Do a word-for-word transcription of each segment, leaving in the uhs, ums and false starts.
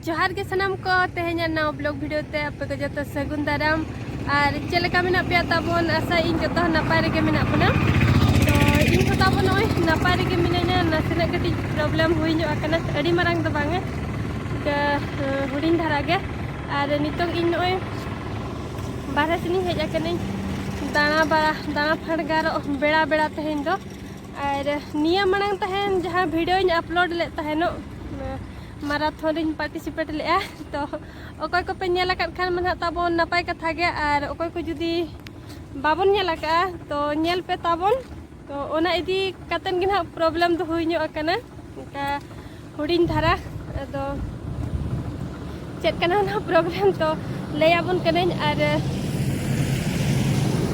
ᱡᱚᱦᱟᱨ ᱜᱮ ᱥᱟᱱᱟᱢ ᱠᱚ, ᱛᱮᱦᱮᱧᱟᱜ ᱱᱟᱣᱟ vlog video ᱛᱮ ᱟᱯᱮ ᱠᱚ ᱡᱚᱛᱚ ᱥᱟᱹᱜᱩᱱ ᱫᱟᱨᱟᱢ᱾ ᱟᱨ ᱪᱮᱫ ᱞᱮᱠᱟ ᱢᱮᱱᱟᱜ ᱯᱮᱭᱟ ᱛᱟᱵᱚᱱ? ᱟᱥᱟ ᱤᱧ ᱡᱚᱛᱚ ᱦᱚᱲ ᱱᱟᱯᱟᱭ ᱨᱮᱜᱮ ᱢᱮᱱᱟᱜ ᱵᱚᱱᱟ᱾ ᱛᱚ ᱤᱧ ᱦᱚᱸ ᱛᱟᱵᱚᱱ ᱱᱚᱜᱼᱚᱭ ᱱᱟᱯᱟᱭ ᱨᱮᱜᱮ ᱢᱤᱱᱟᱹᱧᱟ, ᱱᱟᱥᱮᱱᱟᱜ ᱠᱟᱹᱴᱤᱡ problem ᱦᱩᱭ ᱧᱚᱜ ᱟᱠᱟᱱᱟ, ᱟᱹᱰᱤ ᱢᱟᱨᱟᱝ ᱫᱚ ᱵᱟᱝᱟ, ᱤᱱᱠᱟᱹ, ᱦᱩᱰᱤᱧ ᱫᱷᱟᱨᱟ ᱜᱮ᱾ ᱟᱨ ᱱᱤᱛᱚᱝ ᱤᱧ ᱱᱚᱜᱼᱚᱭ ᱵᱟᱨᱦᱮ ᱥᱮᱱᱤᱧ ᱦᱮᱡ ᱟᱠᱟᱱᱟᱹᱧ ᱫᱟᱬᱟ ᱵᱟᱲᱟ, ᱫᱟᱬᱟ ᱯᱷᱟᱰᱜᱟᱨᱚᱜ ᱵᱮᱲᱟ ᱵᱮᱲᱟ ᱛᱮᱦᱮᱧ ᱫᱚ᱾ ᱟᱨ ᱱᱤᱭᱟᱹ ᱢᱟᱲᱟᱝ ᱛᱟᱦᱮᱱ ᱡᱟᱦᱟᱸ videoᱧ upload ᱞᱮᱫ ᱛᱟᱦᱮᱱᱚᱜ, marathon ᱨᱤᱧ participate ᱞᱮᱫᱼᱟ, ᱛᱚ ᱚᱠᱚᱭ ᱠᱚᱯᱮ ᱧᱮᱞ ᱟᱠᱟᱫ ᱠᱷᱟᱱ ᱢᱟ ᱱᱟᱦᱟᱜ ᱛᱟᱵᱚᱱ ᱱᱟᱯᱟᱭ ᱠᱟᱛᱷᱟ ᱜᱮ, ᱟᱨ ᱚᱠᱚᱭ ᱠᱚ ᱡᱩᱫᱤ ᱵᱟᱵᱚᱱ ᱧᱮᱞ ᱟᱠᱟᱫᱼᱟ ᱛᱚ ᱧᱮᱞ ᱯᱮ ᱛᱟᱵᱚᱱ᱾ ᱛᱚ ᱚᱱᱟ ᱤᱫᱤ ᱠᱟᱛᱮᱱ ᱜᱮ ᱱᱟᱦᱟᱜ problem ᱫᱚ ᱦᱩᱭ ᱧᱚᱜ ᱟᱠᱟᱱᱟ, ᱚᱱᱠᱟ ᱦᱩᱰᱤᱧ ᱫᱷᱟᱨᱟ᱾ ᱟᱫᱚ ᱪᱮᱫ ᱠᱟᱱᱟ ᱚᱱᱟ problem ᱛᱚ ᱞᱟᱹᱭ ᱟᱵᱚᱱ ᱠᱟᱹᱱᱟᱹᱧ᱾ ᱟᱨ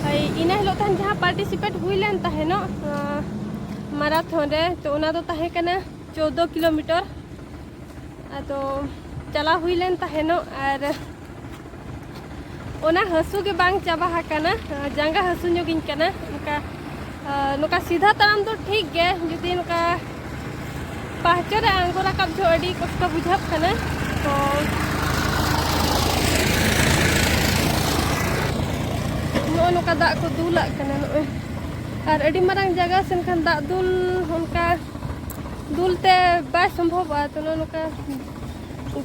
ᱦᱳᱭ, ᱤᱱᱟᱹ ᱦᱤᱞᱳᱜ ᱛᱟᱦᱮᱱ ᱡᱟᱦᱟᱸ participate ᱦᱩᱭ ᱞᱮᱱ ᱛᱟᱦᱮᱱᱚᱜ, ᱟᱸ, marathon ᱨᱮ, ᱛᱚ ᱚᱱᱟ ᱫᱚ ᱛᱟᱦᱮᱸ ᱠᱟᱱᱟ ᱪᱳᱫᱫᱳ kilometer᱾ ᱟᱫᱚ ᱪᱟᱞᱟᱣ ᱦᱩᱭ ᱞᱮᱱ ᱛᱟᱦᱮᱱᱚᱜ, ᱟᱨ ᱚᱱᱟ ᱦᱟᱹᱥᱩ ᱜᱮ ᱵᱟᱝ ᱪᱟᱵᱟ ᱟᱠᱟᱱᱟ, ᱡᱟᱸᱜᱟ ᱦᱟᱹᱥᱩ ᱧᱚᱜᱤᱧ ᱠᱟᱱᱟ᱾ ᱚᱱᱠᱟ, ᱟᱸ, ᱱᱚᱝᱠᱟ ᱥᱤᱫᱷᱟ ᱛᱟᱲᱟᱢ ᱫᱚ ᱴᱷᱤᱠ ᱜᱮ, ᱡᱩᱫᱤ ᱱᱚᱝᱠᱟ ᱯᱟᱦᱪᱚ ᱨᱮ ᱟᱬᱜᱚ ᱨᱟᱠᱟᱵ ᱡᱚᱦᱚᱜ ᱟᱹᱰᱤ ᱠᱚᱥᱴᱚ ᱵᱩᱡᱷᱟᱹᱜ ᱠᱟᱱᱟ᱾ ᱛᱚ ᱱᱚᱜᱼᱚ ᱱᱚᱝᱠᱟ ᱫᱟᱜ ᱠᱚ ᱫᱩᱞᱟᱜ ᱠᱟᱱᱟ ᱱᱚᱜᱼᱚᱭ, ᱟᱨ ᱟᱹᱰᱤ ᱢᱟᱨᱟᱝ ᱡᱟᱭᱜᱟ ᱥᱮᱱ ᱠᱷᱟᱱ ᱫᱟᱜ ᱫᱩᱞ ᱚᱱᱠᱟ ᱫᱩᱞ ᱛᱮ ᱵᱟᱭ ᱥᱚᱢᱵᱷᱚᱵᱚᱜᱼᱟ᱾ ᱛᱚ ᱱᱚᱜᱼᱚ ᱱᱚᱝᱠᱟ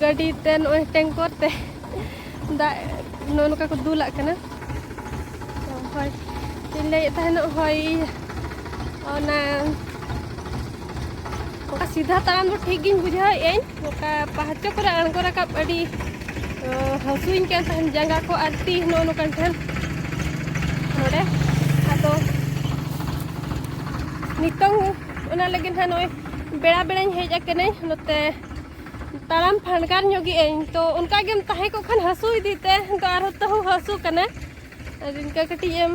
ᱜᱟᱹᱰᱤ ᱛᱮ, ᱱᱚᱜᱼᱚᱭ tanker ᱛᱮ ᱫᱟᱜ ᱱᱚᱜᱼᱚ ᱱᱚᱝᱠᱟ ᱠᱚ ᱫᱩᱞᱟᱜ ᱠᱟᱱᱟ᱾ ᱛᱚ ᱦᱳᱭ, ᱪᱮᱫ ᱤᱧ ᱞᱟᱹᱭᱮᱫ ᱛᱟᱦᱮᱱᱚᱜ, ᱦᱳᱭ, ᱚᱱᱟ ᱚᱱᱠᱟ ᱥᱤᱫᱷᱟ ᱛᱟᱲᱟᱢ ᱫᱚ ᱴᱷᱤᱠ ᱜᱤᱧ ᱵᱩᱡᱷᱟᱹᱣᱮᱫ ᱟᱹᱧ, ᱱᱚᱝᱠᱟ ᱯᱟᱦᱟᱪᱚ ᱠᱚᱨᱮ ᱟᱬᱜᱚ ᱨᱟᱠᱟᱵ ᱟᱹᱰᱤ, ᱚ, ᱦᱟᱹᱥᱩᱧ ᱠᱟᱱ ᱛᱟᱦᱮᱱ ᱡᱟᱸᱜᱟ ᱠᱚ ᱟᱨ ᱛᱤ ᱱᱚᱜᱼᱚ ᱱᱚᱝᱠᱟᱱ ᱴᱷᱮᱱ ᱱᱚᱰᱮ᱾ ᱟᱫᱚ ᱱᱤᱛᱚᱝ ᱚᱱᱟ ᱞᱟᱹᱜᱤᱫ ᱦᱟᱸᱜ ᱱᱚᱜᱼᱚᱭ ᱵᱮᱲᱟ ᱵᱮᱲᱟᱧ ᱦᱮᱡ ᱟᱠᱟᱱᱟᱹᱧ ᱱᱚᱛᱮ ᱛᱟᱲᱟᱢ ᱯᱷᱟᱰᱜᱟᱨ ᱧᱚᱜ ᱜᱮ ᱟᱹᱧ᱾ ᱛᱚ ᱚᱱᱠᱟ ᱜᱮᱢ ᱛᱟᱦᱮᱸ ᱠᱚᱜ ᱠᱷᱟᱱ ᱦᱟᱹᱥᱩ ᱤᱫᱤ ᱛᱮ, ᱛᱚ ᱟᱨᱦᱚᱸ ᱛᱟᱹᱦᱩ ᱦᱟᱹᱥᱩ ᱠᱟᱱᱟ᱾ ᱟᱨ ᱤᱱᱠᱟ ᱠᱟᱹᱴᱤᱡ ᱮᱢ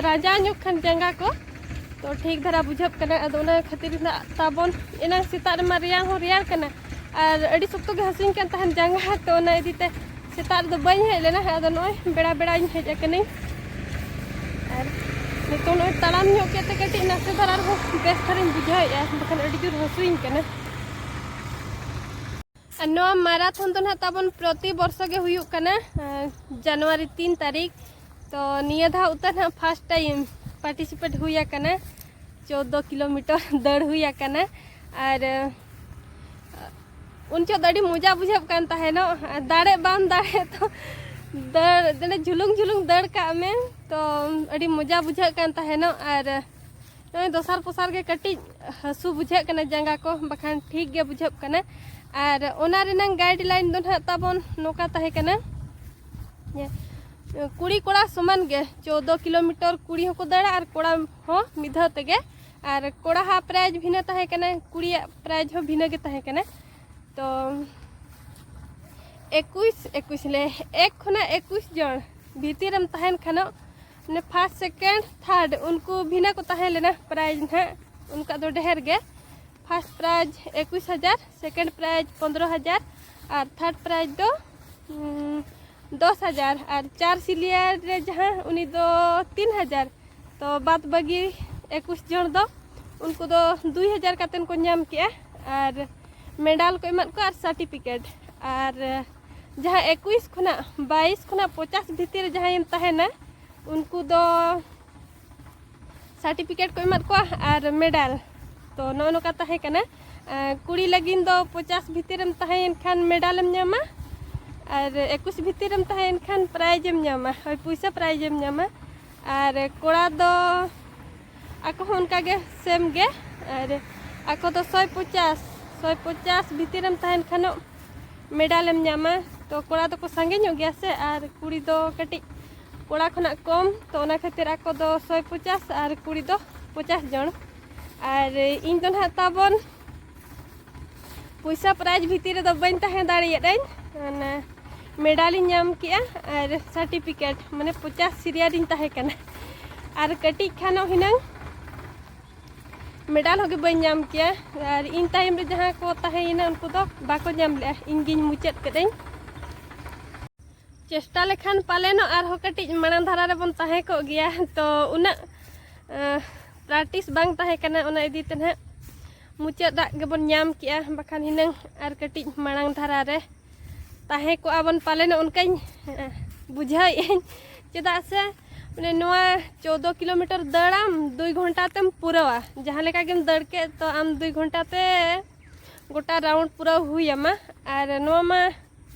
ᱨᱟᱸᱡᱟᱣ ᱧᱚᱜ ᱠᱷᱟᱱ ᱡᱟᱸᱜᱟ ᱠᱚ, ᱛᱚ ᱴᱷᱤᱠ ᱫᱷᱟᱨᱟ ᱵᱩᱡᱷᱟᱹᱜ ᱠᱟᱱᱟ᱾ ᱟᱫᱚ ᱚᱱᱟ ᱠᱷᱟᱹᱛᱤᱨ ᱱᱟᱜ ᱛᱟᱵᱚᱱ ᱮᱱᱟᱝ ᱥᱮᱛᱟᱜ ᱨᱮᱢᱟ ᱨᱮᱭᱟᱲ ᱦᱚᱸ ᱨᱮᱭᱟᱲ ᱠᱟᱱᱟ, ᱟᱨ ᱟᱹᱰᱤ ᱥᱚᱠᱛᱚ ᱜᱮ ᱦᱟᱹᱥᱩᱧ ᱠᱟᱱ ᱛᱟᱦᱮᱱ ᱡᱟᱸᱜᱟ, ᱛᱚ ᱚᱱᱟ ᱤᱫᱤ ᱛᱮ ᱥᱮᱛᱟᱜ ᱨᱮᱫᱚ ᱵᱟᱹᱧ ᱦᱮᱡ ᱞᱮᱱᱟ᱾ ᱟᱫᱚ ᱱᱚᱜᱼᱚᱭ ᱵᱮᱲᱟ ᱵᱮᱲᱟᱧ ᱦᱮᱡ ᱟᱠᱟᱱᱟᱹᱧ, ᱟᱨ ᱱᱤᱛᱚᱜ ᱱᱚᱜᱼᱚᱭ ᱛᱟᱲᱟᱢ ᱧᱚᱜ ᱠᱮᱫ ᱛᱮ ᱠᱟᱹᱴᱤᱡ ᱱᱟᱥᱮ ᱫᱷᱟᱨᱟ ᱨᱮᱦᱚᱸ ᱵᱮᱥ ᱫᱷᱟᱨᱟᱧ ᱵᱩᱡᱷᱟᱹᱣᱮᱫᱼᱟ, ᱵᱟᱠᱷᱟᱱ ᱟᱹᱰᱤ ᱡᱳᱨ ᱦᱟᱹᱥᱩᱧ ᱠᱟᱱᱟ᱾ ᱟᱨ ᱱᱚᱣᱟ ᱢᱟᱨᱟᱛᱷᱚᱱ ᱫᱚ ᱱᱟᱦᱟᱜ ᱛᱟᱵᱚᱱ ᱯᱨᱚᱛᱤ ᱵᱚᱨᱥᱚ ᱜᱮ ᱦᱩᱭᱩᱜ ᱠᱟᱱᱟ, ᱟᱸ, ᱡᱟᱱᱩᱣᱟᱨᱤ ᱛᱤᱱ ᱛᱟᱹᱨᱤᱠᱷ᱾ ᱛᱚ ᱱᱤᱭᱟᱹ ᱫᱷᱟᱣ ᱩᱛᱟᱹᱨ ᱱᱟᱦᱟᱜ ᱯᱷᱟᱥᱴ ᱴᱟᱭᱤᱢ ᱯᱟᱨᱴᱤᱥᱤᱯᱮᱴ ᱦᱩᱭ ᱟᱠᱟᱱᱟ, ᱪᱳᱫᱫᱳ ᱠᱤᱞᱳᱢᱤᱴᱟᱨ ᱫᱟᱹᱲ ᱦᱩᱭ ᱟᱠᱟᱱᱟ᱾ ᱟᱨ, ᱟᱸ, ᱩᱱ ᱡᱚᱦᱚᱜ ᱫᱚ ᱟᱹᱰᱤ ᱢᱚᱡᱟ ᱵᱩᱡᱷᱟᱹᱜ ᱠᱟᱱ ᱛᱟᱦᱮᱱᱚᱜ, ᱫᱟᱲᱮᱜ ᱵᱟᱢ ᱫᱟᱲᱮᱜ ᱛᱚ ᱫᱟᱹᱲ, ᱚᱸᱰᱮ ᱡᱷᱩᱞᱩᱝ ᱡᱷᱩᱞᱩᱝ ᱫᱟᱹᱲ ᱠᱟᱜ ᱢᱮ, ᱛᱚ ᱟᱹᱰᱤ ᱢᱚᱡᱟ ᱵᱩᱡᱷᱟᱹᱜ ᱠᱟᱱ ᱛᱟᱦᱮᱱᱚᱜ᱾ ᱟᱨ ᱱᱚᱜᱼᱚᱭ ᱫᱚᱥᱟᱨ ᱯᱚᱥᱟᱨ ᱜᱮ ᱠᱟᱹᱴᱤᱡ ᱦᱟᱹᱥᱩ ᱵᱩᱡᱷᱟᱹᱜ ᱠᱟᱱᱟ ᱡᱟᱸᱜᱟ ᱠᱚ, ᱵᱟᱠᱷᱟᱱ ᱴᱷᱤᱠ ᱜᱮ ᱵᱩᱡᱷᱟᱹᱜ ᱠᱟᱱᱟ᱾ ᱟᱨ ᱚᱱᱟ ᱨᱮᱱᱟᱝ ᱜᱟᱭᱤᱰ ᱞᱟᱭᱤᱱ ᱫᱚ ᱱᱟᱦᱟᱜ ᱛᱟᱵᱚᱱ ᱱᱚᱝᱠᱟ ᱛᱟᱦᱮᱸ ᱠᱟᱱᱟ ᱡᱮ ᱠᱩᱲᱤ ᱠᱚᱲᱟ ᱥᱚᱢᱟᱱ ᱜᱮ, ᱪᱳᱫᱫᱳ ᱠᱤᱞᱳᱢᱤᱴᱟᱨ ᱠᱩᱲᱤ ᱦᱚᱸᱠᱚ ᱫᱟᱹᱲᱟ ᱟᱨ ᱠᱚᱲᱟ ᱦᱚᱸ ᱢᱤᱫ ᱫᱷᱟᱣ ᱛᱮᱜᱮ᱾ ᱟᱨ ᱠᱚᱲᱟ ᱦᱟᱜ ᱯᱨᱟᱭᱤᱡᱽ ᱵᱷᱤᱱᱟᱹ ᱛᱟᱦᱮᱸ ᱠᱟᱱᱟ, ᱠᱩᱲᱤᱭᱟᱜ ᱯᱨᱟᱭᱤᱡᱽ ᱦᱚᱸ ᱵᱷᱤᱱᱟᱹ ᱜᱮ ᱛᱟᱦᱮᱸ ᱠᱟᱱᱟ᱾ ᱛᱚ ᱮᱠᱩᱥ, ᱮᱠᱩᱥ ᱞᱮ, ᱮᱠ ᱠᱷᱚᱱᱟᱜ ᱮᱠᱩᱥ ᱡᱚᱱ ᱵᱷᱤᱛᱤᱨ ᱨᱮᱢ ᱛᱟᱦᱮᱱ ᱠᱷᱟᱱᱚᱜ, ᱢᱟᱱᱮ ᱯᱷᱟᱥᱴ, ᱥᱮᱠᱮᱱᱰ, ᱛᱷᱟᱨᱰ, ᱩᱱᱠᱩ ᱵᱷᱤᱱᱟᱹ ᱠᱚ ᱛᱟᱦᱮᱸ ᱞᱮᱱᱟ ᱯᱨᱟᱭᱤᱡᱽ ᱱᱟᱦᱟᱜ᱾ ᱩᱱᱠᱩᱣᱟᱜ ᱫᱚ ᱰᱷᱮᱨ ᱜᱮ, ᱯᱷᱟᱥᱴ ᱯᱨᱟᱭᱤᱡᱽ ᱮᱠᱩᱥ ᱦᱟᱡᱟᱨ, ᱥᱮᱠᱮᱱᱰ ᱯᱨᱟᱭᱤᱡᱽ ᱯᱚᱱᱫᱽᱨᱚ ᱦᱟᱡᱟᱨ ᱟᱨ ᱛᱷᱟᱨᱰ ᱯᱨᱟᱭᱤᱡᱽ ᱫᱚ, ᱩᱸ, ᱫᱚᱥ ᱦᱟᱡᱟᱨ᱾ ᱟᱨ ᱪᱟᱨ ᱥᱤᱞᱤᱭᱟᱨ ᱨᱮ ᱡᱟᱦᱟᱸ, ᱩᱱᱤ ᱫᱚ ᱛᱤᱱ ᱦᱟᱡᱟᱨ᱾ ᱛᱚ ᱵᱟᱫ ᱵᱟᱹᱜᱤ ᱮᱠᱩᱥ ᱡᱚᱱ ᱫᱚ, ᱩᱱᱠᱩ ᱫᱚ ᱫᱩᱭ ᱦᱟᱡᱟᱨ ᱠᱟᱛᱮᱱ ᱠᱚ ᱧᱟᱢ ᱠᱮᱜᱼᱟ᱾ ᱟᱨ ᱢᱮᱰᱟᱞ ᱠᱚ ᱮᱢᱟᱫ ᱠᱚᱣᱟ ᱟᱨ ᱥᱟᱨᱴᱤᱯᱷᱤᱠᱮᱴ᱾ ᱟᱨ ᱡᱟᱦᱟᱸ ᱮᱠᱩᱥ ᱠᱷᱚᱱᱟᱜ ᱵᱟᱭᱤᱥ ᱠᱷᱚᱱᱟᱜ ᱯᱚᱪᱟᱥ ᱵᱷᱤᱛᱤᱨ ᱨᱮ ᱡᱟᱦᱟᱸᱭᱮᱢ ᱛᱟᱦᱮᱱᱟ, ᱩᱱᱠᱩ ᱫᱚ ᱥᱟᱨᱴᱤᱯᱷᱤᱠᱮᱴ ᱠᱚ ᱮᱢᱟᱫ ᱠᱚᱣᱟ ᱟᱨ ᱢᱮᱰᱟᱞ᱾ ᱛᱚ ᱱᱚᱜᱼᱚ ᱱᱚᱝᱠᱟ ᱛᱟᱦᱮᱸ ᱠᱟᱱᱟ᱾ ᱟᱨ ᱠᱩᱲᱤ ᱞᱟᱹᱜᱤᱫ ᱫᱚ ᱯᱚᱪᱟᱥ ᱵᱷᱤᱛᱤᱨ ᱨᱮᱢ ᱛᱟᱦᱮᱸᱭᱮᱱ ᱠᱷᱟᱱ ᱢᱮᱰᱟᱞᱮᱢ ᱧᱟᱢᱟ, ᱟᱨ ᱮᱠᱩᱥ ᱵᱷᱤᱛᱤᱨ ᱨᱮᱢ ᱛᱟᱦᱮᱸᱭᱮᱱ ᱠᱷᱟᱱ ᱯᱨᱟᱭᱤᱡᱽ ᱮᱢ ᱧᱟᱢᱟ, ᱦᱳᱭ, ᱯᱩᱭᱥᱟᱹ ᱯᱨᱟᱭᱤᱡᱽ ᱮᱢ ᱧᱟᱢᱟ᱾ ᱟᱨ ᱠᱚᱲᱟ ᱫᱚ ᱟᱠᱚ ᱦᱚᱸ ᱚᱱᱠᱟ ᱜᱮ ᱥᱮᱢ ᱜᱮ᱾ ᱟᱨ ᱟᱠᱚ ᱫᱚ ᱥᱚᱭ ᱯᱚᱪᱟᱥ, ᱥᱚᱭ ᱯᱚᱪᱟᱥ ᱵᱷᱤᱛᱤᱨ ᱨᱮᱢ ᱛᱟᱦᱮᱱ ᱠᱷᱟᱱᱚᱜ ᱢᱮᱰᱟᱞᱮᱢ ᱧᱟᱢᱟ᱾ ᱛᱚ ᱠᱚᱲᱟ ᱫᱚᱠᱚ ᱥᱟᱸᱜᱮ ᱧᱚᱜ ᱜᱮᱭᱟ ᱥᱮ, ᱟᱨ ᱠᱩᱲᱤ ᱫᱚ ᱠᱟᱹᱴᱤᱡ, ᱠᱚᱲᱟ ᱠᱷᱚᱱᱟᱜ ᱠᱚᱢ᱾ ᱛᱚ ᱚᱱᱟ ᱠᱷᱟᱹᱛᱤᱨ ᱟᱠᱚ ᱫᱚ ᱥᱚᱭ ᱯᱚᱪᱟᱥ ᱟᱨ ᱠᱩᱲᱤ ᱫᱚ ᱯᱚᱪᱟᱥ ᱡᱚᱱ᱾ ᱟᱨ ᱤᱧ ᱫᱚ ᱱᱟᱦᱟᱜ ᱛᱟᱵᱚᱱ ᱯᱚᱭᱥᱟ ᱯᱨᱟᱭᱤᱡᱽ ᱵᱷᱤᱛᱤᱨ ᱨᱮᱫᱚ ᱵᱟᱹᱧ ᱛᱟᱦᱮᱸ ᱫᱟᱲᱮᱭᱟᱫᱟᱹᱧ, ᱚᱱᱟ ᱢᱮᱰᱟᱞᱤᱧ ᱧᱟᱢ ᱠᱮᱜᱼᱟ ᱟᱨ ᱥᱟᱨᱴᱤᱯᱷᱤᱠᱮᱴ, ᱢᱟᱱᱮ ᱯᱚᱪᱟᱥ ᱥᱤᱨᱤᱭᱟᱨᱤᱧ ᱛᱟᱦᱮᱸ ᱠᱟᱱᱟ᱾ ᱟᱨ ᱠᱟᱹᱴᱤᱡ ᱠᱷᱟᱱᱚᱜ ᱦᱩᱱᱟᱹᱝ ᱢᱮᱰᱟᱞ ᱦᱚᱸᱜᱮ ᱵᱟᱹᱧ ᱧᱟᱢ ᱠᱮᱭᱟ᱾ ᱟᱨ ᱤᱧ ᱛᱟᱭᱚᱢ ᱨᱮ ᱡᱟᱦᱟᱸ ᱠᱚ ᱛᱟᱦᱮᱸᱭᱮᱱᱟ, ᱩᱱᱠᱩ ᱫᱚ ᱵᱟᱠᱚ ᱧᱟᱢ ᱞᱮᱜᱼᱟ, ᱤᱧ ᱜᱤᱧ ᱢᱩᱪᱟᱹᱫ ᱠᱟᱹᱫᱟᱹᱧ᱾ ᱪᱮᱥᱴᱟ ᱞᱮᱠᱷᱟᱱ ᱯᱟᱞᱮᱱᱚᱜ ᱟᱨᱦᱚᱸ ᱠᱟᱹᱴᱤᱡ ᱢᱟᱲᱟᱝ ᱫᱷᱟᱨᱟ ᱨᱮᱵᱚᱱ ᱛᱟᱦᱮᱸ ᱠᱚᱜ ᱜᱮᱭᱟ, ᱛᱚ ᱩᱱᱟᱹᱜ ᱯᱨᱮᱠᱴᱤᱥ ᱵᱟᱝ ᱛᱟᱦᱮᱸ ᱠᱟᱱᱟ, ᱚᱱᱟ ᱤᱫᱤ ᱛᱮ ᱱᱟᱦᱟᱜ ᱢᱩᱪᱟᱹᱫ ᱫᱟᱜ ᱜᱮᱵᱚᱱ ᱧᱟᱢ ᱠᱮᱜᱼᱟ, ᱵᱟᱠᱷᱟᱱ ᱦᱤᱱᱟᱹᱝ ᱟᱨ ᱠᱟᱹᱴᱤᱡ ᱢᱟᱲᱟᱝ ᱫᱷᱟᱨᱟ ᱨᱮ ᱛᱟᱦᱮᱸ ᱠᱚᱜᱼᱟ ᱵᱚᱱ ᱯᱟᱞᱮᱱ, ᱚᱱᱠᱟᱧ, ᱮ, ᱵᱩᱡᱷᱟᱹᱣᱮᱫ ᱟᱹᱧ᱾ ᱪᱮᱫᱟᱜ ᱥᱮ ᱢᱟᱱᱮ ᱱᱚᱣᱟ ᱪᱳᱫᱽᱫᱳ ᱠᱤᱞᱳᱢᱤᱴᱟᱨ ᱫᱟᱹᱲᱟᱢ ᱫᱩᱭ ᱜᱷᱚᱱᱴᱟ ᱛᱮᱢ ᱯᱩᱨᱟᱹᱣᱟ᱾ ᱡᱟᱦᱟᱸ ᱞᱮᱠᱟ ᱜᱮᱢ ᱫᱟᱹᱲ ᱠᱮᱫ, ᱛᱚ ᱟᱢ ᱫᱩᱭ ᱜᱷᱚᱱᱴᱟ ᱛᱮ ᱜᱚᱴᱟ round ᱯᱩᱨᱟᱹᱣ ᱦᱩᱭ ᱟᱢᱟ᱾ ᱟᱨ ᱱᱚᱣᱟ ᱢᱟ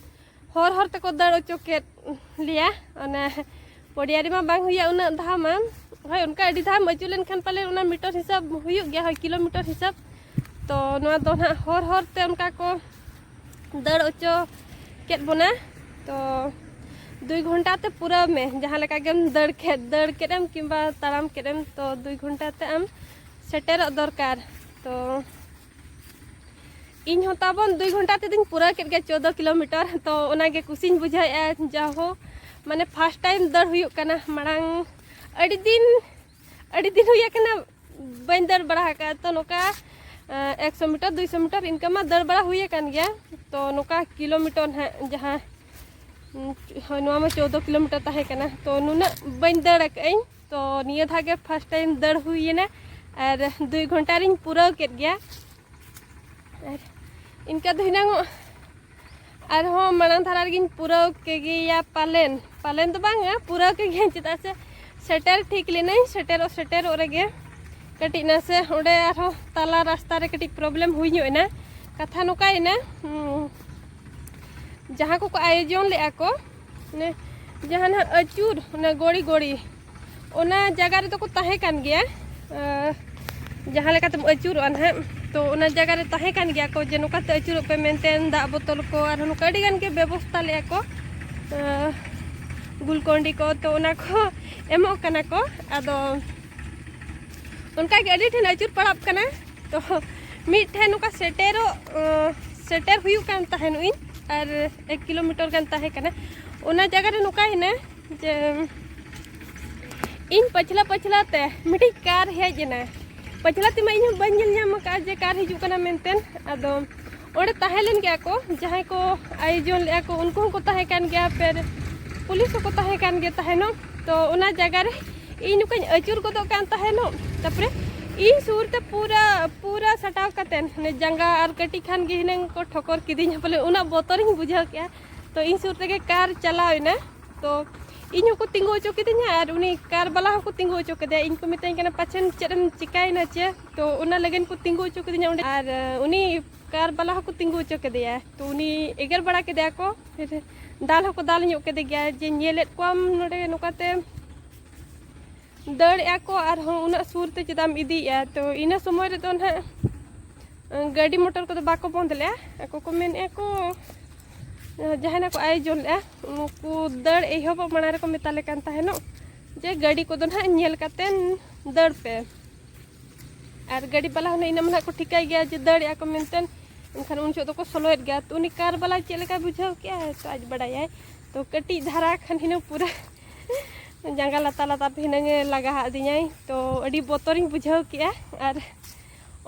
ᱦᱚᱨ ᱦᱚᱨ ᱛᱮᱠᱚ ᱫᱟᱹᱲ ᱦᱚᱪᱚ ᱠᱮᱫ ᱞᱮᱭᱟ᱾ ᱚᱱᱟ ᱯᱚᱰᱤᱭᱟ ᱨᱮᱢᱟ ᱵᱟᱝ ᱦᱩᱭᱩᱜᱼᱟ ᱩᱱᱟᱹᱜ ᱫᱷᱟᱣ ᱢᱟ᱾ ᱦᱳᱭ, ᱚᱱᱠᱟ ᱟᱹᱰᱤ ᱫᱷᱟᱣ ᱮᱢ ᱟᱹᱪᱩᱨ ᱞᱮᱱᱠᱷᱟᱱ ᱯᱟᱞᱮ ᱚᱱᱟ ᱢᱤᱴᱟᱨ ᱦᱤᱥᱟᱹᱵ ᱦᱩᱭᱩᱜ ᱜᱮᱭᱟ, ᱦᱳᱭ, ᱠᱤᱞᱳᱢᱤᱴᱟᱨ ᱦᱤᱥᱟᱹᱵ᱾ ᱛᱚ ᱱᱚᱣᱟ ᱫᱚ ᱱᱟᱦᱟᱜ ᱦᱚᱨ ᱦᱚᱨ ᱛᱮ ᱚᱱᱠᱟ ᱠᱚ ᱫᱟᱹᱲ ᱦᱚᱪᱚ ᱠᱮᱫ ᱵᱚᱱᱟ᱾ ᱛᱚ ᱫᱩᱭ ᱜᱷᱚᱱᱴᱟ ᱛᱮ ᱯᱩᱨᱟᱹᱣ ᱢᱮ, ᱡᱟᱦᱟᱸ ᱞᱮᱠᱟ ᱜᱮᱢ ᱫᱟᱹᱲ ᱠᱮᱫ, ᱫᱟᱹᱲ ᱠᱮᱫ ᱮᱢ ᱠᱤᱝᱵᱟ ᱛᱟᱲᱟᱢ ᱠᱮᱫ ᱮᱢ, ᱛᱚ ᱫᱩᱭ ᱜᱷᱚᱱᱴᱟ ᱛᱮ ᱟᱢ ᱥᱮᱴᱮᱨᱚᱜ ᱫᱚᱨᱠᱟᱨ᱾ ᱛᱚ ᱤᱧ ᱦᱚᱸ ᱛᱟᱵᱚᱱ ᱫᱩᱭ ᱜᱷᱚᱱᱴᱟ ᱛᱮᱫᱚᱧ ᱯᱩᱨᱟᱹᱣ ᱠᱮᱫ ᱜᱮᱭᱟ ᱪᱳᱫᱽᱫᱳ ᱠᱤᱞᱳᱢᱤᱴᱟᱨ᱾ ᱛᱚ ᱚᱱᱟᱜᱮ ᱠᱩᱥᱤᱧ ᱵᱩᱡᱷᱟᱹᱣᱮᱫᱼᱟ, ᱡᱟᱦᱳ, ᱢᱟᱱᱮ first time ᱫᱟᱹᱲ ᱦᱩᱭᱩᱜ ᱠᱟᱱᱟ᱾ ᱢᱟᱲᱟᱝ ᱟᱹᱰᱤ ᱫᱤᱱ, ᱟᱹᱰᱤ ᱫᱤᱱ ᱦᱩᱭ ᱟᱠᱟᱱᱟ ᱵᱟᱹᱧ ᱫᱟᱹᱲ ᱵᱟᱲᱟ ᱟᱠᱟᱫᱼᱟ᱾ ᱛᱚ ᱱᱚᱝᱠᱟ, ᱮ, ᱮᱠᱥᱚ ᱢᱤᱴᱟᱨ, ᱫᱩᱭᱥᱚ ᱢᱤᱴᱟᱨ ᱤᱱᱠᱟᱹ ᱢᱟ ᱫᱟᱹᱲ ᱵᱟᱲᱟ ᱦᱩᱭ ᱟᱠᱟᱱ ᱜᱮᱭᱟ᱾ ᱛᱚ ᱱᱚᱝᱠᱟ ᱠᱤᱞᱳᱢᱤᱴᱟᱨ ᱱᱟᱦᱟᱜ ᱡᱟᱦᱟᱸ, ᱩᱸ, ᱦᱳᱭ, ᱱᱚᱣᱟ ᱢᱟ ᱪᱳᱫᱽᱫᱳ ᱠᱤᱞᱳᱢᱤᱴᱟᱨ ᱛᱟᱦᱮᱸ ᱠᱟᱱᱟ᱾ ᱛᱚ ᱱᱩᱱᱟᱹᱜ ᱵᱟᱹᱧ ᱫᱟᱹᱲ ᱟᱠᱟᱫᱟᱹᱧ᱾ ᱛᱚ ᱱᱤᱭᱟᱹ ᱫᱷᱟᱣ ᱜᱮ first time ᱫᱟᱹᱲ ᱦᱩᱭᱮᱱᱟ ᱟᱨ ᱫᱩᱭ ᱜᱷᱚᱱᱴᱟ ᱨᱤᱧ ᱯᱩᱨᱟᱹᱣ ᱠᱮᱫ ᱜᱮᱭᱟ᱾ ᱟᱨ ᱤᱱᱠᱟ ᱫᱚ ᱦᱤᱱᱟᱹᱝᱚᱜ ᱟᱨᱦᱚᱸ ᱢᱟᱲᱟᱝ ᱫᱷᱟᱨᱟ ᱨᱮᱜᱮᱧ ᱯᱩᱨᱟᱹᱣ ᱠᱮᱜᱮᱭᱟ ᱯᱟᱞᱮᱱ᱾ ᱯᱟᱞᱮᱱ ᱫᱚ ᱵᱟᱝᱟ, ᱯᱩᱨᱟᱹᱣ ᱠᱮᱜᱮᱭᱟᱹᱧ, ᱪᱮᱫᱟᱜ ᱥᱮ ᱥᱮᱴᱮᱨ ᱴᱷᱤᱠ ᱞᱤᱱᱟᱹᱧ, ᱥᱮᱴᱮᱨᱚᱜ ᱥᱮᱴᱮᱨᱚᱜ ᱨᱮᱜᱮ ᱠᱟᱹᱴᱤᱡ ᱱᱟᱥᱮ ᱚᱸᱰᱮ ᱟᱨᱦᱚᱸ ᱛᱟᱞᱟ ᱨᱟᱥᱛᱟ ᱨᱮ ᱠᱟᱹᱴᱤᱡ problem ᱦᱩᱭ ᱧᱚᱜ ᱮᱱᱟ᱾ ᱠᱟᱛᱷᱟ ᱱᱚᱝᱠᱟᱭᱮᱱᱟ, ᱩᱸ, ᱡᱟᱦᱟᱸ ᱠᱚᱠᱚ ᱟᱭᱳᱡᱚᱱ ᱞᱮᱫᱼᱟ ᱠᱚ, ᱢᱟᱱᱮ ᱡᱟᱦᱟᱸ ᱱᱟᱦᱟᱜ ᱟᱹᱪᱩᱨ, ᱚᱱᱟ ᱜᱚᱲᱤ ᱜᱚᱲᱤ, ᱚᱱᱟ ᱡᱟᱭᱜᱟ ᱨᱮᱫᱚ ᱠᱚ ᱛᱟᱦᱮᱸ ᱠᱟᱱ ᱜᱮᱭᱟ᱾ ᱟᱸ, ᱡᱟᱦᱟᱸ ᱞᱮᱠᱟᱛᱮᱢ ᱟᱹᱪᱩᱨᱚᱜᱼᱟ ᱱᱟᱦᱟᱜ, ᱛᱚ ᱚᱱᱟ ᱡᱟᱭᱜᱟ ᱨᱮ ᱛᱟᱦᱮᱸ ᱠᱟᱱ ᱜᱮᱭᱟ ᱠᱚ ᱡᱮ ᱱᱚᱝᱠᱟᱛᱮ ᱟᱹᱪᱩᱨᱚᱜ ᱯᱮ ᱢᱮᱱᱛᱮ, ᱫᱟᱜ ᱵᱚᱛᱚᱞ ᱠᱚ ᱟᱨᱦᱚᱸ ᱱᱚᱝᱠᱟ ᱟᱹᱰᱤ ᱜᱟᱱ ᱜᱮ ᱵᱮᱵᱚᱥᱛᱷᱟ ᱞᱮᱫᱼᱟ ᱠᱚ, ᱟᱸ, ᱜᱞᱩᱠᱚᱱᱰᱤ ᱠᱚ, ᱛᱚ ᱚᱱᱟ ᱠᱚ ᱮᱢᱚᱜ ᱠᱟᱱᱟ ᱠᱚ᱾ ᱟᱫᱚ ᱚᱱᱠᱟ ᱜᱮ ᱟᱹᱰᱤ ᱴᱷᱮᱱ ᱟᱹᱪᱩᱨ ᱯᱟᱲᱟᱜ ᱠᱟᱱᱟ᱾ ᱛᱚ ᱢᱤᱫ ᱴᱷᱮᱱ ᱱᱚᱝᱠᱟ ᱥᱮᱴᱮᱨᱚᱜ, ᱟᱸ, ᱥᱮᱴᱮᱨ ᱦᱩᱭᱩᱜ ᱠᱟᱱ ᱛᱟᱦᱮᱱᱚᱜ ᱤᱧ, ᱟᱨ ᱮᱠ ᱠᱤᱞᱳᱢᱤᱴᱟᱨ ᱜᱟᱱ ᱛᱟᱦᱮᱸ ᱠᱟᱱᱟ᱾ ᱚᱱᱟ ᱡᱟᱭᱜᱟ ᱨᱮ ᱱᱚᱝᱠᱟᱭᱮᱱᱟ ᱡᱮ ᱤᱧ ᱯᱟᱹᱪᱷᱞᱟᱹ ᱯᱟᱹᱪᱷᱞᱟᱹ ᱛᱮ ᱢᱤᱫᱴᱤᱡ ᱠᱟᱨ ᱦᱮᱡ ᱮᱱᱟ᱾ ᱯᱟᱹᱪᱷᱞᱟᱹ ᱛᱮᱢᱟ ᱤᱧ ᱦᱚᱸ ᱵᱟᱹᱧ ᱧᱮᱞ ᱧᱟᱢ ᱟᱠᱟᱫᱼᱟ ᱡᱮ ᱠᱟᱨ ᱦᱤᱡᱩᱜ ᱠᱟᱱᱟ ᱢᱮᱱᱛᱮ᱾ ᱟᱫᱚ ᱚᱸᱰᱮ ᱛᱟᱦᱮᱸ ᱞᱮᱱ ᱜᱮᱭᱟ ᱠᱚ, ᱡᱟᱦᱟᱸᱭ ᱠᱚ ᱟᱭᱳᱡᱚᱱ ᱞᱮᱫᱼᱟ ᱠᱚ, ᱩᱱᱠᱩ ᱦᱚᱸᱠᱚ ᱛᱟᱦᱮᱸ ᱠᱟᱱ ᱜᱮᱭᱟ, ᱯᱷᱮᱨ ᱯᱩᱞᱤᱥ ᱦᱚᱸᱠᱚ ᱛᱟᱦᱮᱸ ᱠᱟᱱ ᱜᱮᱭᱟ ᱛᱟᱦᱮᱱᱚᱜ᱾ ᱛᱚ ᱚᱱᱟ ᱡᱟᱭᱜᱟ ᱨᱮ ᱤᱧ ᱱᱚᱝᱠᱟᱧ ᱟᱹᱪᱩᱨ ᱜᱚᱫᱚᱜ ᱠᱟᱱ ᱛᱟᱦᱮᱱᱚᱜ, ᱛᱟᱨᱯᱚᱨᱮ ᱤᱧ ᱥᱩᱨ ᱛᱮ ᱯᱩᱨᱟᱹ ᱯᱩᱨᱟᱹ ᱥᱟᱴᱟᱣ ᱠᱟᱛᱮᱱ ᱦᱟᱱᱮ ᱡᱟᱸᱜᱟ ᱟᱨ ᱠᱟᱹᱴᱤᱡ ᱠᱷᱟᱱ ᱜᱮ ᱦᱤᱱᱟᱹᱝ ᱠᱚ ᱴᱷᱚᱠᱚᱨ ᱠᱤᱫᱤᱧᱟ, ᱵᱚᱞᱮ ᱩᱱᱟᱹᱜ ᱵᱚᱛᱚᱨᱤᱧ ᱵᱩᱡᱷᱟᱹᱣ ᱠᱮᱜᱼᱟ᱾ ᱛᱚ ᱤᱧ ᱥᱩᱨ ᱛᱮᱜᱮ ᱠᱟᱨ ᱪᱟᱞᱟᱣ ᱮᱱᱟ᱾ ᱛᱚ ᱤᱧ ᱦᱚᱸᱠᱚ ᱛᱤᱸᱜᱩ ᱦᱚᱪᱚ ᱠᱤᱫᱤᱧᱟ ᱟᱨ ᱩᱱᱤ ᱠᱟᱨ ᱵᱟᱞᱟ ᱦᱚᱸᱠᱚ ᱛᱤᱸᱜᱩ ᱦᱚᱪᱚ ᱠᱮᱫᱮᱭᱟ᱾ ᱤᱧ ᱠᱚ ᱢᱤᱛᱟᱹᱧ ᱠᱟᱱᱟ, "ᱯᱟᱪᱷᱮᱱ ᱪᱮᱫ ᱮᱢ ᱪᱤᱠᱟᱹᱭᱮᱱᱟ ᱪᱮ?" ᱛᱚ ᱚᱱᱟ ᱞᱟᱹᱜᱤᱫ ᱠᱚ ᱛᱤᱸᱜᱩ ᱦᱚᱪᱚ ᱠᱤᱫᱤᱧᱟ ᱚᱸᱰᱮ᱾ ᱟᱨ ᱩᱱᱤ ᱠᱟᱨ ᱵᱟᱞᱟ ᱦᱚᱸᱠᱚ ᱛᱤᱸᱜᱩ ᱦᱚᱪᱚ ᱠᱮᱫᱮᱭᱟ᱾ ᱛᱚ ᱩᱱᱤ ᱮᱜᱮᱨ ᱵᱟᱲᱟ ᱠᱮᱫᱮᱭᱟ ᱠᱚ, ᱯᱷᱤᱨ ᱫᱟᱞ ᱦᱚᱸᱠᱚ ᱫᱟᱞ ᱧᱚᱜ ᱠᱮᱫᱮ ᱜᱮᱭᱟ ᱡᱮ, "ᱧᱮᱞᱮᱫ ᱠᱚᱣᱟᱢ ᱱᱚᱰᱮ ᱱᱚᱝᱠᱟᱛᱮ ᱫᱟᱹᱲᱮᱜᱼᱟ ᱠᱚ, ᱟᱨᱦᱚᱸ ᱩᱱᱟᱹᱜ ᱥᱩᱨ ᱛᱮ ᱪᱮᱫᱟᱜ ᱮᱢ ᱤᱫᱤᱭᱮᱫᱼᱟ?" ᱛᱚ ᱤᱱᱟᱹ ᱥᱚᱢᱚᱭ ᱨᱮᱫᱚ ᱱᱟᱦᱟᱜ ᱜᱟᱹᱰᱤ ᱢᱚᱴᱚᱨ ᱠᱚᱫᱚ ᱵᱟᱠᱚ ᱵᱚᱱᱫ ᱞᱮᱫᱼᱟ᱾ ᱟᱠᱚ ᱠᱚ ᱢᱮᱱᱮᱫᱼᱟ ᱠᱚ, ᱡᱟᱦᱟᱸᱭ ᱱᱟᱜ ᱠᱚ ᱟᱭᱳᱡᱚᱱ ᱞᱮᱫᱼᱟ, ᱩᱱᱠᱩ ᱫᱟᱹᱲ ᱮᱦᱚᱵᱚᱜ ᱢᱟᱲᱟᱝ ᱨᱮᱠᱚ ᱢᱮᱛᱟ ᱞᱮ ᱠᱟᱱ ᱛᱟᱦᱮᱱᱚᱜ ᱡᱮ, "ᱜᱟᱹᱰᱤ ᱠᱚᱫᱚ ᱱᱟᱦᱟᱜ ᱧᱮᱞ ᱠᱟᱛᱮᱱ ᱫᱟᱹᱲ ᱯᱮ᱾" ᱟᱨ ᱜᱟᱹᱰᱤ ᱵᱟᱞᱟ ᱦᱚᱸ ᱤᱱᱟᱹ ᱢᱟ ᱱᱟᱦᱟᱜ ᱠᱚ ᱴᱷᱤᱠᱟᱹᱭ ᱜᱮᱭᱟ ᱡᱮ ᱫᱟᱹᱲᱮᱜᱼᱟ ᱠᱚ ᱢᱮᱱᱛᱮ, ᱮᱱᱠᱷᱟᱱ ᱩᱱ ᱡᱚᱦᱚᱜ ᱫᱚᱠᱚ ᱥᱚᱞᱚᱭᱮᱫ ᱜᱮᱭᱟ᱾ ᱛᱚ ᱩᱱᱤ ᱠᱟᱨ ᱵᱟᱞᱟ ᱪᱮᱫ ᱞᱮᱠᱟᱭ ᱵᱩᱡᱷᱟᱹᱣ ᱠᱮᱜᱼᱟ, ᱛᱚ ᱟᱡ ᱵᱟᱰᱟᱭᱟᱭ᱾ ᱛᱚ ᱠᱟᱹᱴᱤᱡ ᱫᱷᱟᱨᱟ ᱠᱷᱟᱱ ᱦᱤᱱᱟᱹᱝ ᱯᱩᱨᱟᱹ ᱡᱟᱸᱜᱟ ᱞᱟᱛᱟᱨ ᱞᱟᱛᱟᱨ ᱛᱮ ᱦᱤᱱᱟᱹᱝ ᱮ ᱞᱟᱜᱟ ᱟᱫᱤᱧᱟᱭ᱾ ᱛᱚ ᱟᱹᱰᱤ ᱵᱚᱛᱚᱨᱤᱧ ᱵᱩᱡᱷᱟᱹᱣ ᱠᱮᱜᱼᱟ᱾ ᱟᱨ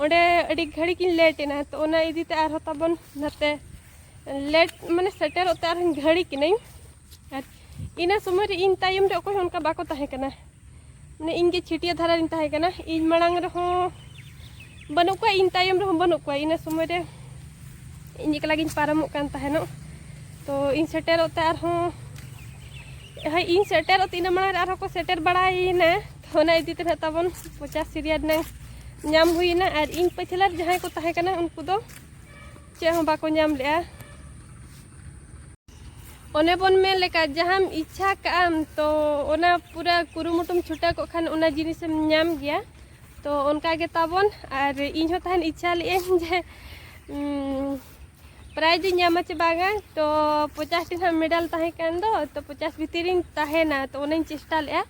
ᱚᱸᱰᱮ ᱟᱹᱰᱤ ᱜᱷᱟᱹᱲᱤᱠ ᱤᱧ ᱞᱮᱴ ᱮᱱᱟ᱾ ᱛᱚ ᱚᱱᱟ ᱤᱫᱤ ᱛᱮ ᱟᱨᱦᱚᱸ ᱛᱟᱵᱚᱱ ᱱᱟᱛᱮ ᱞᱮᱴ, ᱢᱟᱱᱮ ᱥᱮᱴᱮᱨᱚᱜ ᱛᱮ ᱟᱨᱦᱚᱸᱧ ᱜᱷᱟᱹᱲᱤᱠ ᱮᱱᱟᱹᱧ᱾ ᱟᱨ ᱤᱱᱟᱹ ᱥᱚᱢᱚᱭ ᱨᱮ ᱤᱧ ᱛᱟᱭᱚᱢ ᱨᱮ ᱚᱠᱚᱭ ᱦᱚᱸ ᱚᱱᱠᱟ ᱵᱟᱠᱚ ᱛᱟᱦᱮᱸ ᱠᱟᱱᱟ᱾ ᱢᱟᱱᱮ ᱤᱧ ᱜᱮ ᱪᱷᱟᱹᱴᱭᱟᱹ ᱫᱷᱟᱨᱟ ᱨᱤᱧ ᱛᱟᱦᱮᱸ ᱠᱟᱱᱟ᱾ ᱤᱧ ᱢᱟᱲᱟᱝ ᱨᱮᱦᱚᱸ ᱵᱟᱹᱱᱩᱜ ᱠᱚᱣᱟ, ᱤᱧ ᱛᱟᱭᱚᱢ ᱨᱮᱦᱚᱸ ᱵᱟᱹᱱᱩᱜ ᱠᱚᱣᱟ᱾ ᱤᱱᱟᱹ ᱥᱚᱢᱚᱭ ᱨᱮ ᱤᱧ ᱮᱠᱞᱟ ᱜᱤᱧ ᱯᱟᱨᱚᱢᱚᱜ ᱠᱟᱱ ᱛᱟᱦᱮᱱᱚᱜ᱾ ᱛᱚ ᱤᱧ ᱥᱮᱴᱮᱨᱚᱜ ᱛᱮ ᱟᱨᱦᱚᱸ, ᱦᱳᱭ, ᱤᱧ ᱥᱮᱴᱮᱨᱚᱜ ᱛᱮ ᱤᱱᱟᱹ ᱢᱟᱲᱟᱝ ᱨᱮ ᱟᱨᱦᱚᱸ ᱠᱚ ᱥᱮᱴᱮᱨ ᱵᱟᱲᱟᱭᱮᱱᱟ᱾ ᱛᱚ ᱚᱱᱟ ᱤᱫᱤ ᱛᱮ ᱱᱟᱦᱟᱜ ᱛᱟᱵᱚᱱ ᱯᱚᱪᱟᱥ ᱥᱤᱨᱤᱭᱟ ᱨᱮᱱᱟᱝ ᱧᱟᱢ ᱦᱩᱭᱮᱱᱟ᱾ ᱟᱨ ᱤᱧ ᱯᱟᱹᱪᱷᱞᱟᱹ ᱨᱮ ᱡᱟᱦᱟᱸᱭ ᱠᱚ ᱛᱟᱦᱮᱸ ᱠᱟᱱᱟ, ᱩᱱᱠᱩ ᱫᱚ ᱪᱮᱫ ᱦᱚᱸ ᱵᱟᱠᱚ ᱧᱟᱢ ᱞᱮᱜᱼᱟ᱾ ᱚᱱᱮ ᱵᱚᱱ ᱢᱮᱱ ᱞᱮᱠᱟ, ᱡᱟᱦᱟᱸᱢ ᱤᱪᱪᱷᱟ ᱠᱟᱜᱼᱟᱢ, ᱛᱚ ᱚᱱᱟ ᱯᱩᱨᱟᱹ ᱠᱩᱨᱩᱢᱩᱴᱩᱢ ᱪᱷᱩᱴᱟᱹᱣ ᱠᱚᱜ ᱠᱷᱟᱱ ᱚᱱᱟ ᱡᱤᱱᱤᱥᱮᱢ ᱧᱟᱢ ᱜᱮᱭᱟ᱾ ᱛᱚ ᱚᱱᱠᱟ ᱜᱮ ᱛᱟᱵᱚᱱ, ᱟᱨ ᱤᱧ ᱦᱚᱸ ᱛᱟᱦᱮᱱ ᱤᱪᱪᱷᱟ ᱞᱮᱜᱼᱟᱹᱧ ᱡᱮ, ᱩᱸ, prize ᱤᱧ ᱧᱟᱢᱟ ᱪᱮ ᱵᱟᱝᱟ᱾ ᱛᱚ ᱯᱚᱪᱟᱥ ᱴᱤ ᱱᱟᱦᱟᱜ medal ᱛᱟᱦᱮᱸ ᱠᱟᱱ ᱫᱚ, ᱛᱚ ᱯᱚᱪᱟᱥ ᱵᱷᱤᱛᱤᱨ ᱨᱤᱧ ᱛᱟᱦᱮᱱᱟ, ᱛᱚ ᱚᱱᱟᱧ ᱪᱮᱥᱴᱟ ᱞᱮᱜᱼᱟ᱾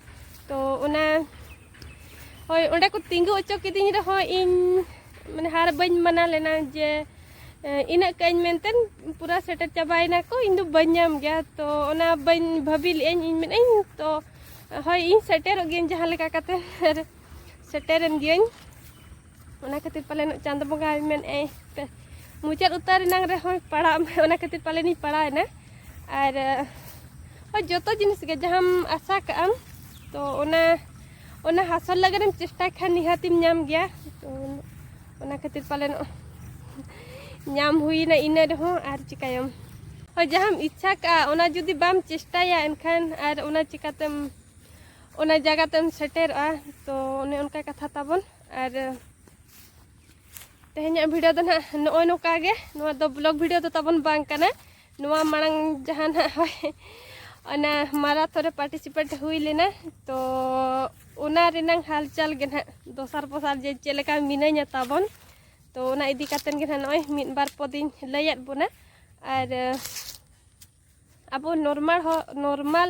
ᱛᱚ ᱚᱱᱟ, ᱦᱳᱭ, ᱚᱸᱰᱮ ᱠᱚ ᱛᱤᱸᱜᱩ ᱦᱚᱪᱚ ᱠᱤᱫᱤᱧ ᱨᱮᱦᱚᱸ ᱤᱧ, ᱢᱟᱱᱮ, ᱦᱟᱨ ᱵᱟᱹᱧ ᱢᱟᱱᱟ ᱞᱮᱱᱟ ᱡᱮ, ᱮ, ᱤᱱᱟᱹᱜ ᱠᱟᱜ ᱟᱹᱧ ᱢᱮᱱᱛᱮ ᱯᱩᱨᱟᱹ ᱥᱮᱴᱮᱨ ᱪᱟᱵᱟᱭᱮᱱᱟ ᱠᱚ, ᱤᱧ ᱫᱚ ᱵᱟᱹᱧ ᱧᱟᱢ ᱜᱮᱭᱟ᱾ ᱛᱚ ᱚᱱᱟ ᱵᱟᱹᱧ ᱵᱷᱟᱹᱵᱤ ᱞᱮᱜᱼᱟᱹᱧ, ᱤᱧ ᱢᱮᱱᱮᱫᱼᱟᱹᱧ ᱛᱚ, ᱦᱳᱭ, ᱤᱧ ᱥᱮᱴᱮᱨᱚᱜ ᱜᱤᱭᱟᱹᱧ ᱡᱟᱦᱟᱸ ᱞᱮᱠᱟ ᱠᱟᱛᱮ, ᱟᱨ ᱥᱮᱴᱮᱨᱮᱱ ᱜᱤᱭᱟᱹᱧ᱾ ᱚᱱᱟ ᱠᱷᱟᱹᱛᱤᱨ ᱯᱟᱞᱮᱱ ᱪᱟᱸᱫᱚ ᱵᱚᱸᱜᱟᱭ ᱢᱮᱱᱮᱫᱼᱟᱭ, ᱯᱮ, ᱢᱩᱪᱟᱹᱫ ᱩᱛᱟᱹᱨ ᱮᱱᱟᱝ ᱨᱮᱦᱚᱸ ᱯᱟᱲᱟᱜ ᱢᱮ, ᱚᱱᱟ ᱠᱷᱟᱹᱛᱤᱨ ᱯᱟᱞᱮᱱᱤᱧ ᱯᱟᱲᱟᱣᱮᱱᱟ᱾ ᱟᱨ, ᱦᱳᱭ, ᱡᱚᱛᱚ ᱡᱤᱱᱤᱥ ᱜᱮ ᱡᱟᱦᱟᱸᱢ ᱟᱥᱟ ᱠᱟᱜᱼᱟᱢ, ᱛᱚ ᱚᱱᱟ ᱚᱱᱟ ᱦᱟᱥᱚᱞ ᱞᱟᱹᱜᱤᱫ ᱮᱢ ᱪᱮᱥᱴᱟᱭ ᱠᱷᱟᱱ ᱱᱤᱦᱟᱹᱛᱤᱢ ᱧᱟᱢ ᱜᱮᱭᱟ᱾ ᱛᱚ ᱚᱱᱟ ᱠᱷᱟᱹᱛᱤᱨ ᱯᱟᱞᱮᱱ ᱧᱟᱢ ᱦᱩᱭᱱᱟ ᱤᱱᱟᱹ ᱨᱮᱦᱚᱸ, ᱟᱨ ᱪᱤᱠᱟᱹᱭᱟᱢ? ᱦᱳᱭ, ᱡᱟᱦᱟᱸᱢ ᱤᱪᱪᱷᱟ ᱠᱟᱜᱼᱟ ᱚᱱᱟ ᱡᱩᱫᱤ ᱵᱟᱢ ᱪᱮᱥᱴᱟᱭᱟ ᱮᱱᱠᱷᱟᱱ ᱟᱨ ᱚᱱᱟ ᱪᱤᱠᱟᱹᱛᱮᱢ, ᱚᱱᱟ ᱡᱟᱭᱜᱟ ᱛᱮᱢ ᱥᱮᱴᱮᱨᱚᱜᱼᱟ᱾ ᱛᱚ ᱚᱱᱮ ᱚᱱᱠᱟ ᱠᱟᱛᱷᱟ ᱛᱟᱵᱚᱱ᱾ ᱟᱨ ᱛᱮᱦᱮᱧᱟᱜ video ᱫᱚ ᱱᱟᱦᱟᱜ ᱱᱚᱜᱼᱚᱭ ᱱᱚᱝᱠᱟ ᱜᱮ᱾ ᱱᱚᱣᱟ ᱫᱚ vlog video ᱫᱚ ᱛᱟᱵᱚᱱ ᱵᱟᱝ ᱠᱟᱱᱟ᱾ ᱱᱚᱣᱟ ᱢᱟᱲᱟᱝ ᱡᱟᱦᱟᱸ ᱱᱟᱦᱟᱜ ᱦᱳᱭ, ᱚᱱᱟ marathon ᱨᱮ participate ᱦᱩᱭ ᱞᱮᱱᱟ, ᱛᱚ ᱚᱱᱟ ᱨᱮᱱᱟᱝ ᱦᱟᱞᱪᱟᱞ ᱜᱮ ᱱᱟᱦᱟᱜ ᱫᱚᱥᱟᱨ ᱯᱚᱥᱟᱨ ᱡᱮ ᱪᱮᱫ ᱞᱮᱠᱟ ᱢᱤᱱᱟᱹᱧᱟ ᱛᱟᱵᱚᱱ᱾ ᱛᱚ ᱚᱱᱟ ᱤᱫᱤ ᱠᱟᱛᱮᱱ ᱜᱮ ᱱᱟᱦᱟᱜ ᱱᱚᱜᱼᱚᱭ ᱢᱤᱫ ᱵᱟᱨ ᱯᱚᱫᱤᱧ ᱞᱟᱹᱭᱟᱫ ᱵᱚᱱᱟ᱾ ᱟᱨ ᱟᱵᱚ normal ᱦᱚ-, normal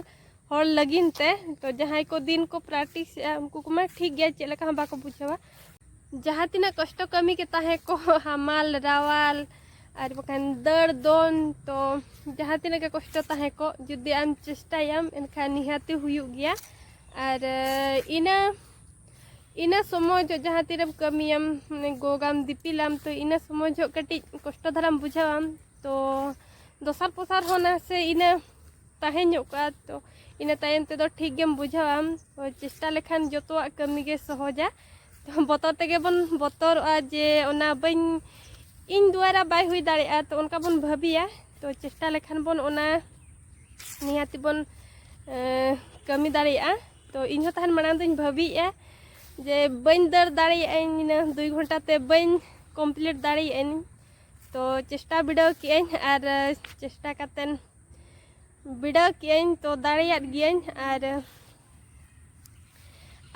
ᱦᱚᱲ ᱞᱟᱹᱜᱤᱫ ᱛᱮ, ᱛᱚ ᱡᱟᱦᱟᱸᱭ ᱠᱚ ᱫᱤᱱ ᱠᱚ practice ᱮᱜᱼᱟ ᱩᱱᱠᱩ ᱠᱚᱢᱟ ᱴᱷᱤᱠ ᱜᱮᱭᱟ, ᱪᱮᱫ ᱞᱮᱠᱟ ᱦᱚᱸ ᱵᱟᱠᱚ ᱵᱩᱡᱷᱟᱹᱣᱟ᱾ ᱡᱟᱦᱟᱸ ᱛᱤᱱᱟᱹᱜ ᱠᱚᱥᱴᱚ ᱠᱟᱹᱢᱤ ᱜᱮ ᱛᱟᱦᱮᱸ ᱠᱚ, ᱦᱟᱢᱟᱞ ᱨᱟᱣᱟᱞ ᱟᱨ ᱵᱟᱠᱷᱟᱱ ᱫᱟᱹᱲ ᱫᱚᱱ, ᱛᱚ ᱡᱟᱦᱟᱸ ᱛᱤᱱᱟᱹᱜ ᱜᱮ ᱠᱚᱥᱴᱚ ᱛᱟᱦᱮᱸ ᱠᱚᱜ, ᱡᱩᱫᱤ ᱟᱢ ᱪᱮᱥᱴᱟᱭᱟᱢ ᱮᱱᱠᱷᱟᱱ ᱱᱤᱦᱟᱹᱛᱤ ᱦᱩᱭᱩᱜ ᱜᱮᱭᱟ᱾ ᱟᱨ ᱤᱱᱟᱹ ᱤᱱᱟᱹ ᱥᱚᱢᱚᱭ ᱡᱚᱜ ᱡᱟᱦᱟᱸ ᱛᱤᱨᱮᱢ ᱠᱟᱹᱢᱤᱭᱟᱢ, ᱢᱟᱱᱮ ᱜᱚᱜᱟᱢ ᱫᱤᱯᱤᱞᱟᱢ, ᱛᱚ ᱤᱱᱟᱹ ᱥᱚᱢᱚᱭ ᱡᱚᱜ ᱠᱟᱹᱴᱤᱡ ᱠᱚᱥᱴᱚ ᱫᱷᱟᱨᱟᱢ ᱵᱩᱡᱷᱟᱹᱣᱟᱢ᱾ ᱛᱚ ᱫᱚᱥᱟᱨ ᱯᱚᱥᱟᱨ ᱦᱚᱸ ᱱᱟᱥᱮ ᱤᱱᱟᱹ ᱛᱟᱦᱮᱸ ᱧᱚᱜ ᱠᱚᱜᱼᱟ, ᱛᱚ ᱤᱱᱟᱹ ᱛᱟᱭᱚᱢ ᱛᱮᱫᱚ ᱴᱷᱤᱠ ᱜᱮᱢ ᱵᱩᱡᱷᱟᱹᱣᱟᱢ᱾ ᱛᱚ ᱪᱮᱥᱴᱟ ᱞᱮᱠᱷᱟᱱ ᱡᱚᱛᱚᱣᱟᱜ ᱠᱟᱹᱢᱤ ᱜᱮ ᱥᱚᱦᱚᱡᱟ᱾ ᱛᱚ ᱵᱚᱛᱚᱨ ᱛᱮᱜᱮ ᱵᱚᱱ ᱵᱚᱛᱚᱨᱚᱜᱼᱟ ᱡᱮ ᱚᱱᱟ ᱵᱟᱹᱧ, ᱤᱧ ᱫᱩᱣᱟᱨᱟ ᱵᱟᱭ ᱦᱩᱭ ᱫᱟᱲᱮᱭᱟᱜᱼᱟ, ᱛᱚ ᱚᱱᱠᱟ ᱵᱚᱱ ᱵᱷᱟᱹᱵᱤᱭᱟ᱾ ᱛᱚ ᱪᱮᱥᱴᱟ ᱞᱮᱠᱷᱟᱱ ᱵᱚᱱ ᱚᱱᱟ ᱱᱤᱦᱟᱹᱛᱤ ᱵᱚᱱ, ᱮ, ᱠᱟᱹᱢᱤ ᱫᱟᱲᱮᱭᱟᱜᱼᱟ᱾ ᱛᱚ ᱤᱧ ᱦᱚᱸ ᱛᱟᱦᱮᱱ ᱢᱟᱲᱟᱝ ᱫᱚᱧ ᱵᱷᱟᱹᱵᱤᱭᱮᱫᱼᱟ ᱡᱮ ᱵᱟᱹᱧ ᱫᱟᱹᱲ ᱫᱟᱲᱮᱭᱟᱜᱼᱟᱹᱧ, ᱤᱱᱟᱹ ᱫᱩᱭ ᱜᱷᱚᱱᱴᱟ ᱛᱮ ᱵᱟᱹᱧ complete ᱫᱟᱲᱮᱭᱟᱜᱼᱟᱹᱧ᱾ ᱛᱚ ᱪᱮᱥᱴᱟ ᱵᱤᱰᱟᱹᱣ ᱠᱮᱜᱼᱟᱹᱧ ᱟᱨ ᱪᱮᱥᱴᱟ ᱠᱟᱛᱮᱱ ᱵᱤᱰᱟᱹᱣ ᱠᱮᱜᱼᱟᱹᱧ, ᱛᱚ ᱫᱟᱲᱮᱭᱟᱫ ᱜᱤᱭᱟᱹᱧ᱾ ᱟᱨ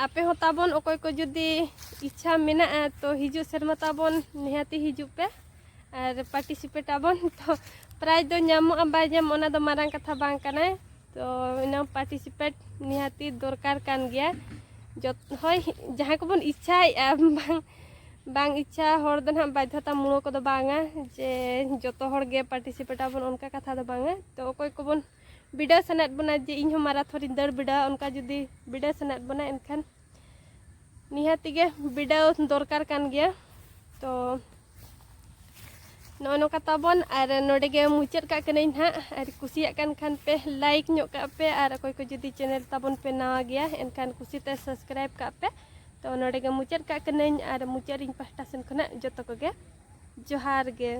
ᱟᱯᱮ ᱦᱚᱸ ᱛᱟᱵᱚᱱ ᱚᱠᱚᱭ ᱠᱚ ᱡᱩᱫᱤ ᱤᱪᱪᱷᱟ ᱢᱮᱱᱟᱜᱼᱟ, ᱛᱚ ᱦᱤᱡᱩᱜ ᱥᱮᱨᱢᱟ ᱛᱟᱵᱚᱱ ᱱᱤᱦᱟᱹᱛᱤ ᱦᱤᱡᱩᱜ ᱯᱮ ᱟᱨ participate ᱟᱵᱚᱱ᱾ ᱛᱚ prize ᱫᱚ ᱧᱟᱢᱚᱜᱼᱟ ᱵᱟᱭ ᱧᱟᱢᱚᱜᱼᱟ ᱚᱱᱟ ᱫᱚ ᱢᱟᱨᱟᱝ ᱠᱟᱛᱷᱟ ᱵᱟᱝ ᱠᱟᱱᱟ, ᱛᱚ ᱤᱱᱟᱹ participate ᱱᱤᱦᱟᱹᱛᱤ ᱫᱚᱨᱠᱟᱨ ᱠᱟᱱ ᱜᱮᱭᱟ᱾ ᱡᱚᱛ-, ᱦᱳᱭ, ᱡᱟᱦᱟᱸᱭ ᱠᱚᱵᱚᱱ ᱤᱪᱪᱷᱟᱭᱮᱫᱼᱟ, ᱵᱟᱝ, ᱵᱟᱝ ᱤᱪᱪᱷᱟ ᱦᱚᱲ ᱫᱚ ᱱᱟᱦᱟᱜ ᱵᱟᱫᱽᱫᱷᱚᱛᱟ ᱢᱩᱲᱚ ᱠᱚᱫᱚ ᱵᱟᱝᱟ ᱡᱮ ᱡᱚᱛᱚ ᱦᱚᱲ ᱜᱮ participate ᱟᱵᱚᱱ, ᱚᱱᱠᱟ ᱠᱟᱛᱷᱟ ᱫᱚ ᱵᱟᱝᱟ᱾ ᱛᱚ ᱚᱠᱚᱭ ᱠᱚᱵᱚᱱ ᱵᱤᱰᱟᱹᱣ ᱥᱟᱱᱟᱭᱮᱫ ᱵᱚᱱᱟ ᱡᱮ ᱤᱧ ᱦᱚᱸ marathon ᱨᱤᱧ ᱫᱟᱹᱲ ᱵᱤᱰᱟᱹᱣᱟ, ᱚᱱᱠᱟ ᱡᱩᱫᱤ ᱵᱤᱰᱟᱹᱣ ᱥᱟᱱᱟᱭᱮᱫ ᱵᱚᱱᱟ ᱮᱱᱠᱷᱟᱱ ᱱᱤᱦᱟᱹᱛᱤ ᱜᱮ ᱵᱤᱰᱟᱹᱣ ᱫᱚᱨᱠᱟᱨ ᱠᱟᱱ ᱜᱮᱭᱟ᱾ ᱛᱚ ᱱᱚᱜᱼᱚ ᱱᱚᱝᱠᱟ ᱛᱟᱵᱚᱱ, ᱟᱨ ᱱᱚᱰᱮ ᱜᱮ ᱢᱩᱪᱟᱹᱫ ᱠᱟᱜ ᱠᱟᱹᱱᱟᱹᱧ ᱱᱟᱦᱟᱜ᱾ ᱟᱨ ᱠᱩᱥᱤᱭᱟᱜ ᱠᱟᱱ ᱠᱷᱟᱱ ᱯᱮ, ᱞᱟᱭᱤᱠ ᱧᱚᱜ ᱠᱟᱜ ᱯᱮ, ᱟᱨ ᱚᱠᱚᱭ ᱠᱚ ᱡᱩᱫᱤ ᱪᱮᱱᱮᱞ ᱛᱟᱵᱚᱱ ᱯᱮ ᱱᱟᱣᱟ ᱜᱮᱭᱟ, ᱮᱱᱠᱷᱟᱱ ᱠᱩᱥᱤᱛᱮ ᱥᱟᱵᱥᱠᱨᱟᱭᱤᱵ ᱠᱟᱜ ᱯᱮ᱾ ᱛᱚ ᱱᱚᱰᱮ ᱜᱮ ᱢᱩᱪᱟᱹᱫ ᱠᱟᱜ ᱠᱟᱹᱱᱟᱹᱧ, ᱟᱨ ᱢᱩᱪᱟᱹᱫ ᱨᱤᱧ ᱯᱟᱦᱴᱟ ᱥᱮᱱ ᱠᱷᱚᱱᱟᱜ ᱡᱚᱛᱚ ᱠᱚᱜᱮ ᱡᱚᱦᱟᱨ ᱜᱮ᱾